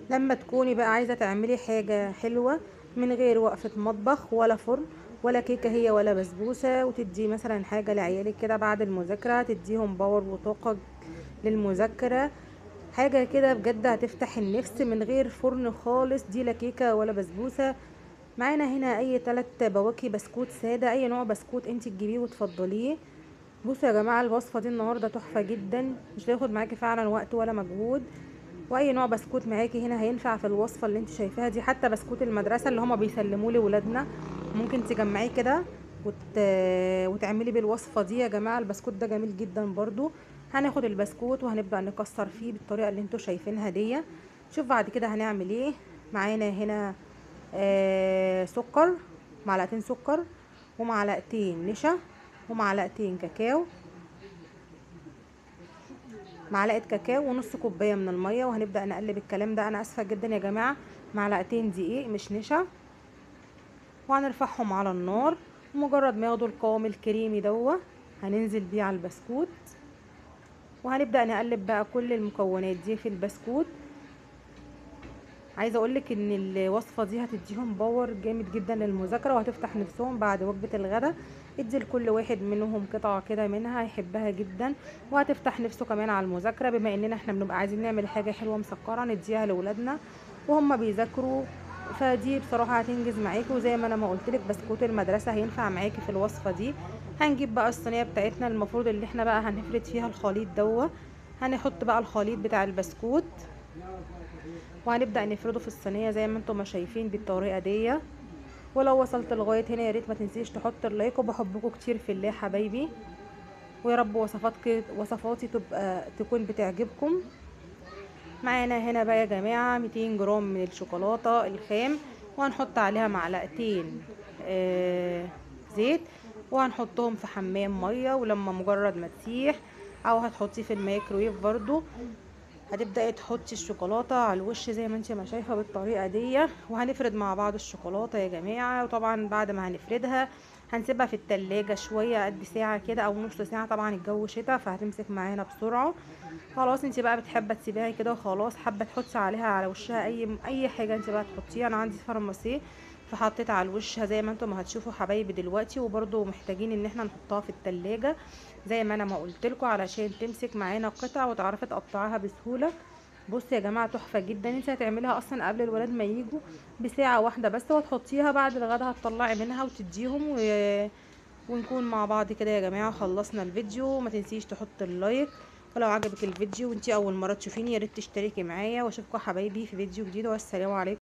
لما تكوني بقى عايزه تعملي حاجة حلوة من غير وقفه مطبخ ولا فرن ولا كيكة هي ولا بسبوسه، وتدي مثلا حاجة لعيالك كده بعد المذاكرة تديهم power وطاقة للمذاكره، حاجة كده بجد هتفتح النفس من غير فرن خالص، دي لا كيكة ولا بسبوسه. معانا هنا اي 3 بواكي بسكوت ساده، اي نوع بسكوت انت تجيبيه وتفضليه. بصوا يا جماعة الوصفة دي النهارده تحفة جدا، مش هتاخد معاكي فعلا وقت ولا مجهود، واي نوع بسكوت معاكي هنا هينفع في الوصفة اللي انت شايفاها دي. حتى بسكوت المدرسة اللي هما بيسلموه لولادنا ممكن تجمعيه كده وتعملي بالوصفه دي يا جماعة. البسكوت ده جميل جدا برضو. هناخد البسكوت وهنبدا نكسر فيه بالطريقة اللي انتوا شايفينها دي. شوف بعد كده هنعمل ايه. معانا هنا سكر، معلقتين سكر ومعلقتين نشا ومعلقتين كاكاو، معلقه كاكاو ونص كوباية من المية، وهنبدا نقلب الكلام ده. انا اسفه جدا يا جماعة، معلقتين دقيق مش نشا، وهنرفعهم على النار. ومجرد ما ياخدوا القوام الكريمي دوا هننزل بيه على البسكوت، وهنبدا نقلب بقى كل المكونات دي في البسكوت. عايزه اقولك ان الوصفة دي هتديهم power جامد جدا للمذاكره، وهتفتح نفسهم بعد وجبة الغداء. ادي لكل واحد منهم قطعه كده منها هيحبها جدا، وهتفتح نفسه كمان على المذاكرة. بما اننا احنا بنبقى عايزين نعمل حاجة حلوة مسكره نديها لاولادنا وهم بيذاكروا، فدي بصراحة هتنجز معاكي. وزي ما انا ما قلتلك بسكوت المدرسة هينفع معاكي في الوصفة دي. هنجيب بقى الصينية بتاعتنا المفروض اللي احنا بقى هنفرد فيها الخليط دوا، هنحط بقى الخليط بتاع البسكوت وهنبدأ نفرده في الصينية زي ما انتم ما شايفين بالطريقة دي. ولو وصلت لغاية هنا يا ريت ما تنسيش تحط ال like، وبحبكم كتير في الله حبايبي، ويا رب وصفاتي تكون بتعجبكم. معانا هنا بقى يا جماعة 200 جرام من الشوكولاتة الخام، وهنحط عليها معلقتين زيت، وهنحطهم في حمام مية، ولما مجرد ما تسيح او هتحطيه في الميكرويف برضو هتبداي تحطي الشوكولاتة على الوش زي ما انت ما شايفه بالطريقة دي. وهنفرد مع بعض الشوكولاتة يا جماعة، وطبعا بعد ما هنفردها هنسيبها في التلاجة شوية قد ساعة كده او نص ساعة، طبعا الجو شتا فهتمسك معانا بسرعة. خلاص انت بقى بتحبه تسيبيها كده وخلاص، حابة تحطي عليها على وشها اي حاجة انت بقى تحطيها. انا عندي فرماسيه فحطيت على الوش زي ما انتم هتشوفوا حبايبي دلوقتي. وبرده محتاجين ان احنا نحطها في التلاجة زي ما انا ما قلت لكم علشان تمسك معانا قطع وتعرفي تقطعيها بسهولة. بصوا يا جماعة تحفة جدا، انت هتعمليها اصلا قبل الولاد ما يجوا بساعة واحدة بس، وتحطيها بعد الغدا هتطلعي منها وتديهم ونكون مع بعض كده يا جماعة. خلصنا الفيديو، ما تنسيش تحط ال like، ولو عجبك الفيديو وانتي اول مرة تشوفيني يا ريت تشتركي معايا، واشوفكم حبايبي في فيديو جديد، والسلام عليكم.